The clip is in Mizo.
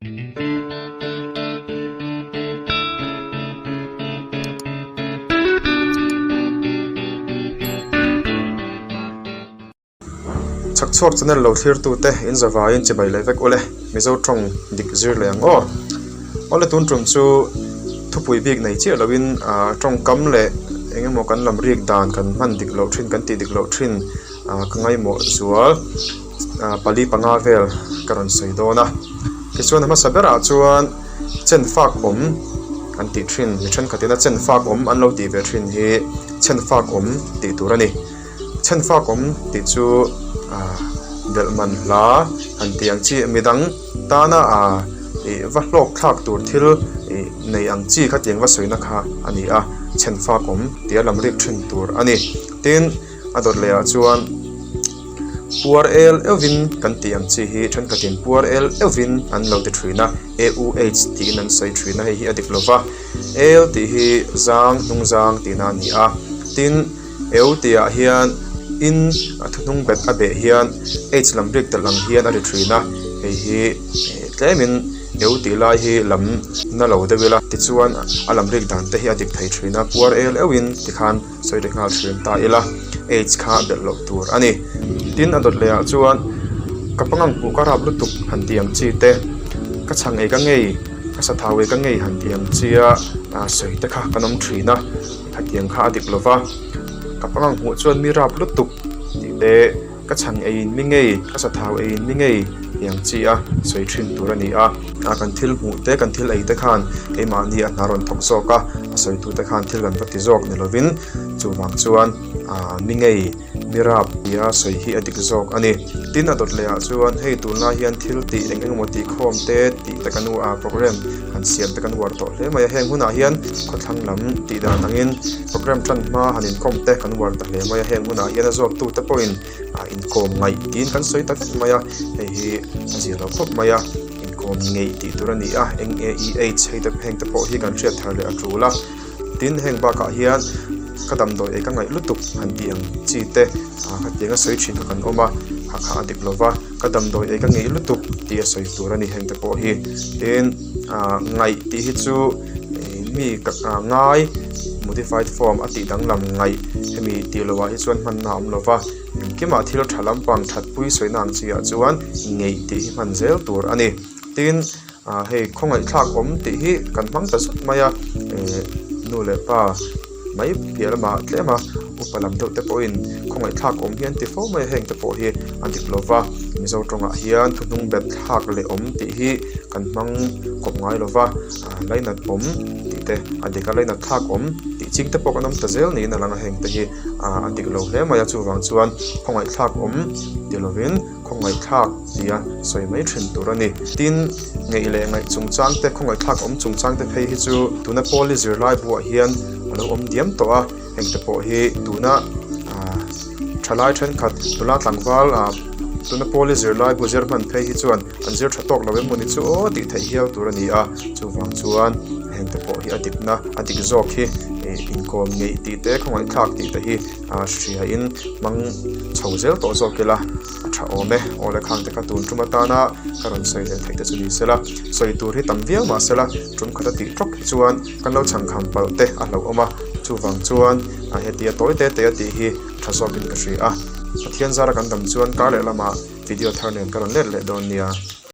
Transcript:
Chhakchhuak channel lo thlirtute in zavaiin chibai leh vek ule, Mizo tawng dik zir leh ang aw. Awle tun tum chu thupui bik nei chiah loin ah tawngkam leh eng emaw kan lam rik dan kan hman dik loh thin kan tih dik loh thin ah ka ngaimawh zual ah pali panga vel ka rawn sawi dawn a. Tichuan a hmasa berah chuan chen fak awm an tih thin mi thenkhatin a chen fak awm an lo tih ve thin hi chen fak awm tih tur a ni. Chhen fak awm tih chu ah belh man hla han tih ang chi midang tana ah ih va hlawk thlak tur thil ih nei ang chi kha tiang va sawina kha a ni a chhen fak awm tih a lam rik thin tur a ni. Tin a dawt leh ah chuan puar el euvin kan tih ang chi hi thenkhatin puar el euvin an lo ti thin a A U H tiin an sawi thin a hei hi a dik lova el tih hi zang hnung zang tihna a ni a tin. Eu tihah hian in a thuhnung bet a beh hian h lam rik telh ang hian a ri thin a, hei hi tlemin eu tih lai hi lam na lo deuh ila tichuan a lam rik dan te hi a dik thei thin a, puar el euhin tikhan sawi ri nghal thin ta ila h kha belh loh tur a ni. Tin a dawt leh ah chuan ka pangang hmuh ka rap lutuk han tih ang chi te ka chhang ei ka ngei ka sathau ei ka ngei han tih ang chia sawi te kha kan awm thin a. Hetiang kha a dik lo va, ka pangang hmuh chuan mi rap lutuk tih te, ka chhang eiin mi ngei, ka sathau eiin mi ngei tih ang chi a sawi thin tur a ni a. A kan thil hmuh te, kan thil ei te khan keimahni a hna rawn thawk zawk a, a sawitute khan thil kan va ti zawk ni lovin chuvang chuan mi ngei, Mi rap tia sawi hi a dik zawk a ni. Tin a dawt leh ah chuan hei tunlai hian thil tih eng eng emaw tih khawm te tih te kan a program han siam te kan uar tawh hle mai a. Heng hunah hian khawthlang lam tih dan angin program tan hma han inkawm te kan uar ta hle mai a. Heng hunah hian a zawk tu te pawhin ah inkawm ngaih tiin kan sawi ta vek mai a. Hei hi a zir lo khawp mai a, inkawm ngeih tih tur a ni a. Eng A E H hei te heng te pawh hi kan hriat thar leh a tul a. Tin, heng bakah hian ka damdawi ei ka ngaih lutuk han tih ang chi te ah khatiang a sawi thin kha kan awm a, ha kha a dik lo va, ka damdawi ei ka ngeih lutuk tih a sawi tur a ni heng te pawh hi. Tin, ah ngaih tih hi chu mi ka ngai modified form a tih danglam ngaih hemi tih loh ah hi chuan hmanna a awm lo va, engkimah thil tha lampang thatpui sawina ang chi ah chuan ngeih tih hi hman zel tur a ni. Tin. Ah hei khawngaihthlak awm tih hi kan hmang ta zut mai a eh nu leh pa mai piah lamah tlem a upa lam deuh te pawhin khawngaihthlak awm hi an ti fo mai a heng te pawh hi a dik lo va mizo tawngah hian thuhnung bet thlak leh awm tih hi kan hmang kawp ngai lo va ah lainat awm tih te a dik a lainat thlak awm tih ching te pawh kan awm ta zel niin a lang a heng te hi ah a dik lo hle mai a chuvang chuan khawngaihthlak awm ti lovin. Khawngaihthlak tia sawi mai thin tur a ni. Tin, ngeih leh ngaih chungchang te, khawngaihthlak awm chungchang te phei hi chu tuna Pauli zirlai buah hian a lo awm diam tawh a, hengte pawh hi tuna thalai thenkhat nula tlangval tuna Pauli zirlai bu zir hman phei hi chuan an zir tha tawk lo em mawni chu aw tih theih hial tur a ni a, chuvang chuan hengte pawh hi a dikna a dik zawk hi inkawm ngeih tih te, khawngaihthlak tih te hi hriain hmang chho zel tawh zawk ila a tha awm e. Aw le khang te kha tun tum atana ka rawn sawi leh theih te chu ni sela, sawi tur hi tam viau mah sela tum khat a tih tawk hi chuan kan lo chhang kham palh te a hlauhawm a, chuvang chuan a hetia tawi te te a tih hi tha zawkin ka hria a. Pathian zara kan dam chuan kar leh lamah video thar nen ka rawn let leh dawn nia.